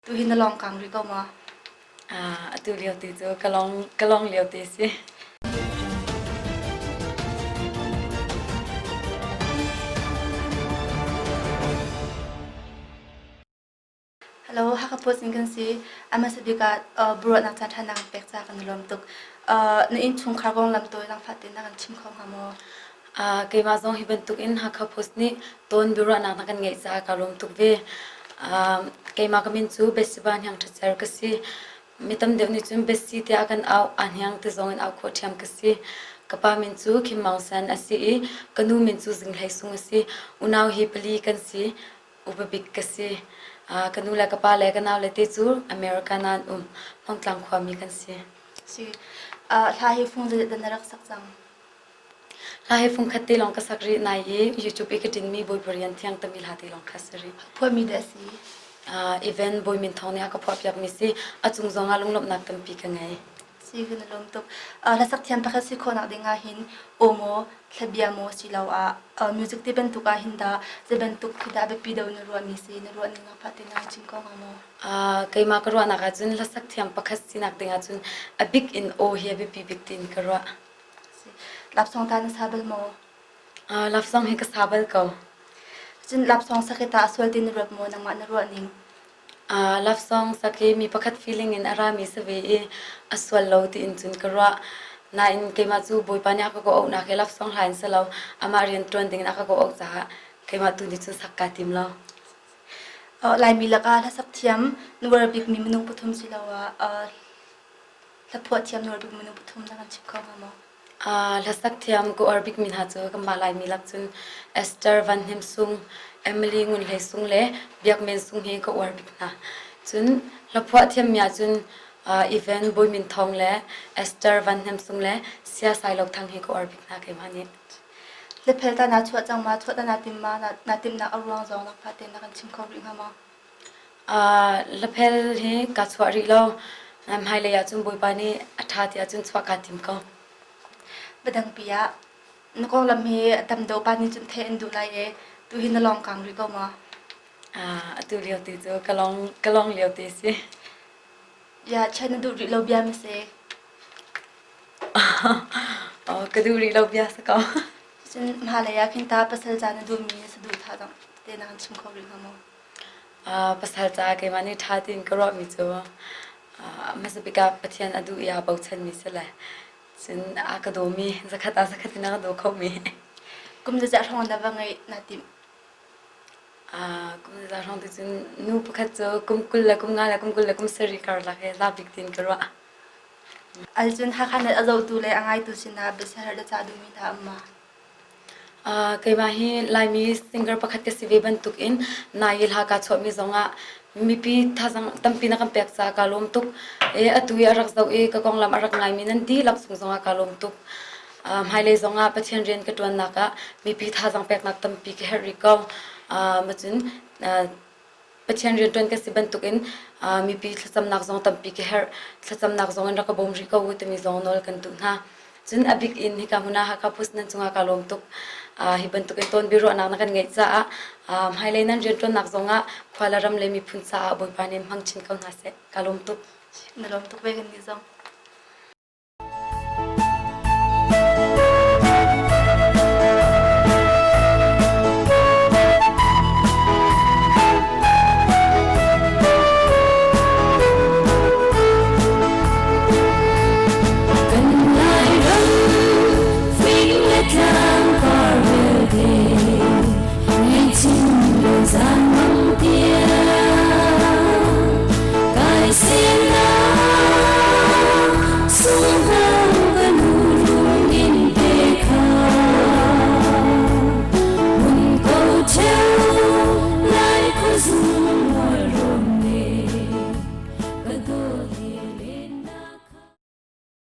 Tuhi na lawng kang rih ko maw? Atu lio ti cu ka lawng ka lawng lio ti si. Hello, Hakha Post in kan si. A hmasa bik ah buruahnak caan ṭha na kan pek caah kan i lawm tuk. Na innchungkhar konglam tawi zaangfah tein na kan chim kho hnga maw? Keimah zong hi bantukin Hakha Post nih tawn biaruahnak na kan ngeih caah kaa lawm tuk ve. Keimah ka min cu Bethsheba Hniang Ṭha Cer ka si. Mi tam deuh nih cun Bethsy tiah kan auh, aa hniang ti zong in auh khawh ṭhiam ka si. Ka pa min cu Kim Maung San a si i ka nu min cu Zing Hlei Sung a si. Unau hi pali kan si. Upa bik ka si. Ka nu le ka pa le ka naule te cu American ah an um. Hmawngtlang khuami kan si. Si. Hla hi fung zeizat dah na rak sak cang? Hla hi fungkhat te lawng ka sak rih nai i YouTube i ka ṭinmi Bawipa rian thiang tami hla te lawng kha si rih. Phuahmi dah a si? Even Bawi Min Thawng nih a ka phuahpiakmi si. A cung zongah lunglawmhnak tampi ka ngei. Si kan i lawm tuk. Hlasak thiam pakhat si khawhnak ding ah hin aw maw, thlabia maw siloah music ti bantuk ah hin dah zei bantuk khi dah biapi deuh na ruahmi si na ruah ning ah pah te na chim ko hnga maw? Keimah ka ruahnak ahcun hlasak thiam pakhat sinak ding ahcun a bik in aw hi a biapi bik tiin ka ruah. Lapsawng ta na sa bal maw? Lapsawng hi ka sa bal ko. Cun lapsawng sak hi tah a sual ti na ruat maw nangmah na ruah ning? Lapsawng sak hi mi pakhat feeling in a rami si ve i a sual lo tiin cun ka ruah. Nain keimah cu Bawipa nih a ka kawh-auhnak hi lapsawng hla in si lo, amah rian ṭuan dingin a ka kawh-auh caah keimah tu nih cun sak kaa tim lo. Laimi lakah hlasak thiam na uar bikmi minung pathum siloah Hlaphuah thiam nawl bik minung pathum na kan chim kho hnga maw? Hlasak thiam ka uar bikmi hna cu kanmah Laimi lak cun Esther Van Hnem Sung, Emily Ngun Hlei Sung le Biak Men Sung hi ka uar bik hna. Cun hlaphuah thiammi ahcun Evan Bawi Min Thawng le Esther Van Hnem Sung le Sia Sai Lo Thang hi ka uar bik hna keimah nih. Hlaphel ta naa chuah cang ma, chuah ta naa tim ma, naa timhnak a ruang zong lakfa tein na kan chim kho rih hnga maw? Hlaphel hi kaa chuah rih lo. Hmailei ahcun Bawipa nih a ṭha ti ahcun chuah kaa tim ko. Biadangpi ah na konglam hi a tam deuh pa nih cun theih an duh lai i tuhi na lawng kang rih ko maw? Atu lio ti cu ka lawng ka lawng lio ti a si. Ya, chia na duh rih lo bia ma si? Ka duh rih lo bia si ko. Cun hmailei ah khin ta pasal ca na duhmi na saduhthah dang te na kan chim kho rih hnga maw? Pasal caah keimah nih ṭha tiin ka ruahmi cu hmasa bik ah Pathian a duh i aa bochanmi si le cun a ka dawmi zakhat ah zakhat in a ka daw khomi. Kum zeizat hrawng na va ngeih naa timh? Kum zeizat hrawng ti cun nu pakhat cu kum 20 le kum nga le kum 20 le kum sarih karlak hi za bik tiin ka ruah. Al cun Hakha net a zohtu le a ngaitu sinah biasia le ca duhmi hna um ma? Keimah hi Laimi singer pakhat ka si ve bantukin nai i hla kaa chuahmi zongah mipi thazaang tampi na kan pek caah kaa lawm tuk. I atu i a rak zoh i ka konglam a rak ngaimi nan dihlak cung zongah kaa lawm tuk. Hmailei zongah Pathian rian ka ṭuannak ah mipi thazaang peknak tampi ka herh rih ko. Macun Pathian rianṭuan ka si bantukin mipi thlacamnak zong tampi ka herh. Thlacamnak zong in rak ka bawm rih ko u timi zong nawl kan duh hna. Cun a bik in hika hmun ah Hakha Post nan cungah kaa lawm tuk. Hi bantukin tawn biaruahnak na kan ngeih caah hmailei nan rianṭuannak zongah khua le ram le miphun caah Bawipa nih hmang chin ko hna seh. Kaa lawm tuk. Na lawm tuk ve kan nih zong. Kan Lairam fing le tlang par vialte ngaihchim le zaanmang tiang kai sinak sunghno ka nu rung in te kha mun ko ṭheo.